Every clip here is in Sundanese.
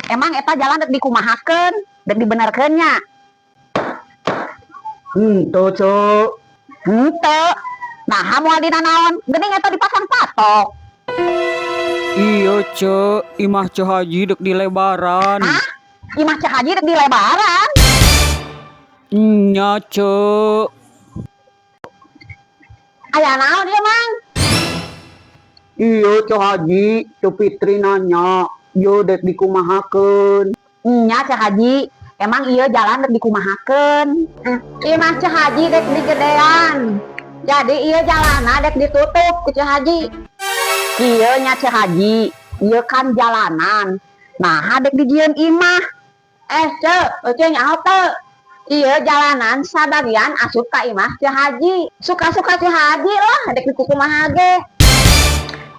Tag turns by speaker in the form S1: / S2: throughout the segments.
S1: Emang eta jalan dek dikumahakeun, dek dibenerkeun nya?
S2: Henteu, Ceu.
S1: Henteu. Nah, moal dina naon? Geuning eta dipasang patok.
S2: Iya, Ceu, imah Ceu Haji dek dilebaran.
S1: Hah? Imah Ceu Haji dek dilebaran?
S2: Nya, Ceu.
S1: Aya naon ieu, Mang?
S2: Iya, Ceu Haji, Ceu Fitri nanya, ieu dek dikumahakeun.
S1: Nya, Ceu Haji, emang ieu jalan dek dikumahakeun? Imah Ceu Haji dek digedean. Jadi ieu jalanna dek ditutup ku Ceu Haji. Kieu nya, Ceu Haji, ieu kan jalanan. Nah, dek dijieun imah. Eh, Ceu, Ceu nyaho teu? Ieu jalanan sabagian asup ka imah Ceu Haji. Suka-suka Ceu Haji lah dek dikukumaha ge.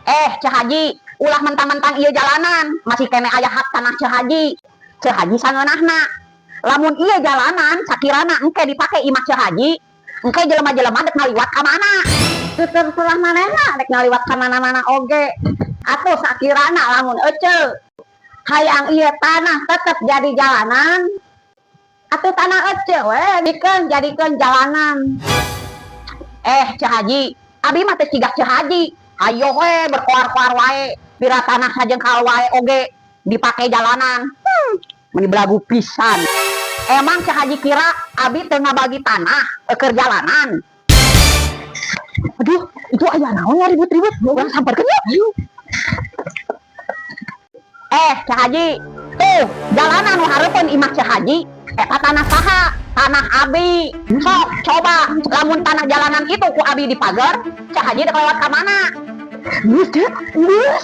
S1: Eh, Ceu Haji, ulah mentang-mentang ieu jalanan masih keneh aya hak tanah Ceu Haji. Ceu Haji sangeunahna. Lamun ieu jalanan sakirana engke dipake imah Ceu Haji, engke jelema-jelema dek ngaliwat ka mana? Teu terserah manehna dek ngaliwat ka mana-mana oge. Atuh sakirana lamun ece hayang ieu tanah tetep jadi jalanan, atuh tanah ece we dikeun jadikeun jalanan. Eh, Ceu Haji, abi mah teu cigah Ceu Haji. Ayo we berkoar-koar wae, pira tanah sajengkal wae oge dipake jalanan. Meni belagu pisan. Emang Ceu Haji kira abi teu ngabagi tanah keur jalanan? Aduh, itu aya naon ya ribut-ribut? Urang samperkeun yuk. Eh, Ceu Haji, tuh jalanan nu hareupeun imah Ceu Haji, eta tanah saha? Tanah abi. Sok, coba lamun tanah jalanan itu ku abi dipagar, Ceu Haji dek lewat ka mana? Geus, Ceu, geus.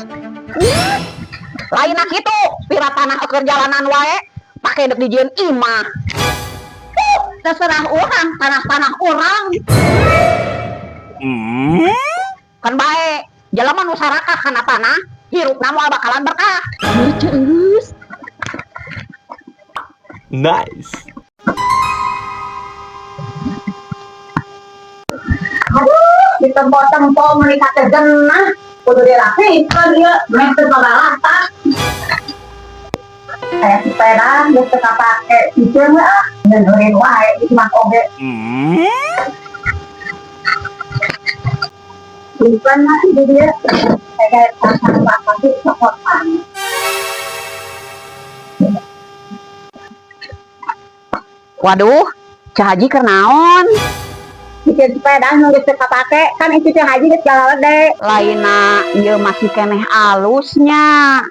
S1: Lain kitu, pira tanah keur jalanan wae, pake dek dijieun imah. Terserah urang, tanah-tanah urang. Kan bae, jelema nu sarakah kana tanah, hirupna moal bakalan berkah. Geus.
S3: Nice.
S1: Aduh, ditempo-tempo meuni teh genah. Kudu dirapikeun ieu, meh teu kabalata. Kayak sepeda geus teu kapake, piceun we ah, ngendurin wae di imah oge. Simpen lah di dia. Kayak sampah pasti cokotan. Waduh, Ceu Haji keur naon? Bikin sepeda nu geus teu kapake, kan itu Ceu Haji geus galalede. Lainna ieu masih keneh alusnya.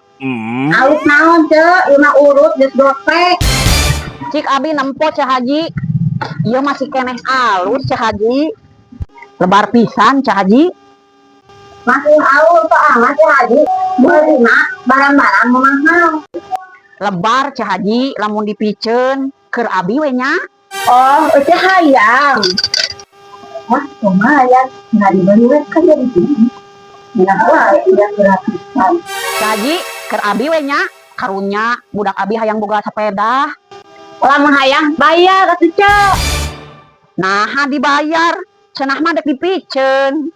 S1: Alus naon, Ceu? Ieu mah urut geus gosek. Cik abi nempo, Ceu Haji. Ieu masih keneh alus, Ceu Haji. Lebar pisan, Ceu Haji. Masih alus soalnya Ceu Haji. Beulina barang-barang mahal. Lebar, Ceu Haji, lamun dipiceun keur abi we nya. Oh, ece hayang. Wah, lumayan. Nggak dibeli we kan jadi sini. Nah, wae udah gratisan. Ceu Haji, keur abi we nya. Karunya budak abi hayang boga sepeda. Lamun hayang bayar atuh, Ceu. Nah, dibayar. Cenah mah dek dipiceun.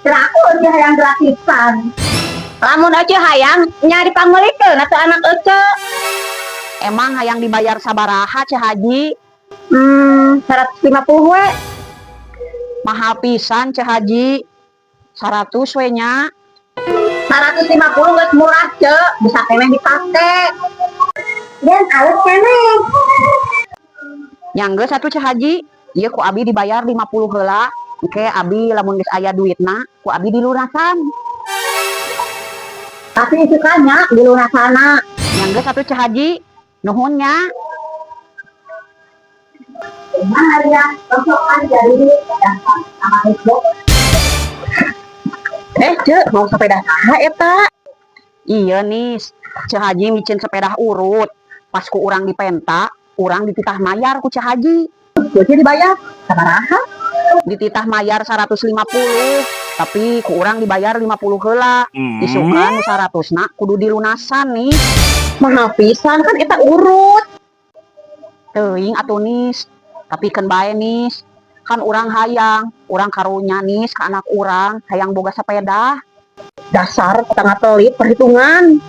S1: Cenah aku ece hayang gratisan. Lamun ece hayang nya dipangmeulikeun atuh anak ece. Emang hayang dibayar sabaraha, Ceu Haji? 150 we. Mahal pisan, Ceu Haji. 100 we nya. 150 geus murah, Ceu. Bisa keneh dipake. Dan alus keneh. Yang geus atuh, Ceu Haji, ieu ku abi dibayar 50 heula. Engke abi lamun geus aya duitna, ku abi dilunasan. Tapi itu kan nya dilunasana. Yang geus atuh, Ceu Haji, nuhun nya. Lumayan, kan jadi sama Facebook. Eh, Ceu, mau sepeda saha eta? Iya nih, Ceu Haji micin sepeda urut. Pas ku urang dipenta, urang dititah mayar ku Ceu Haji. Jadi dibayar? Sabaraha? Dititah mayar 150, tapi ku urang dibayar 50 heula. Isukan 100 na kudu dilunasan nih. Mahal pisan kan eta urut. Teuing atuh, Nis, tapi keun bae, Nis. Kan urang hayang, urang karunya, Nis, ka anak urang hayang boga sepeda. Dasar setengah pelit perhitungan.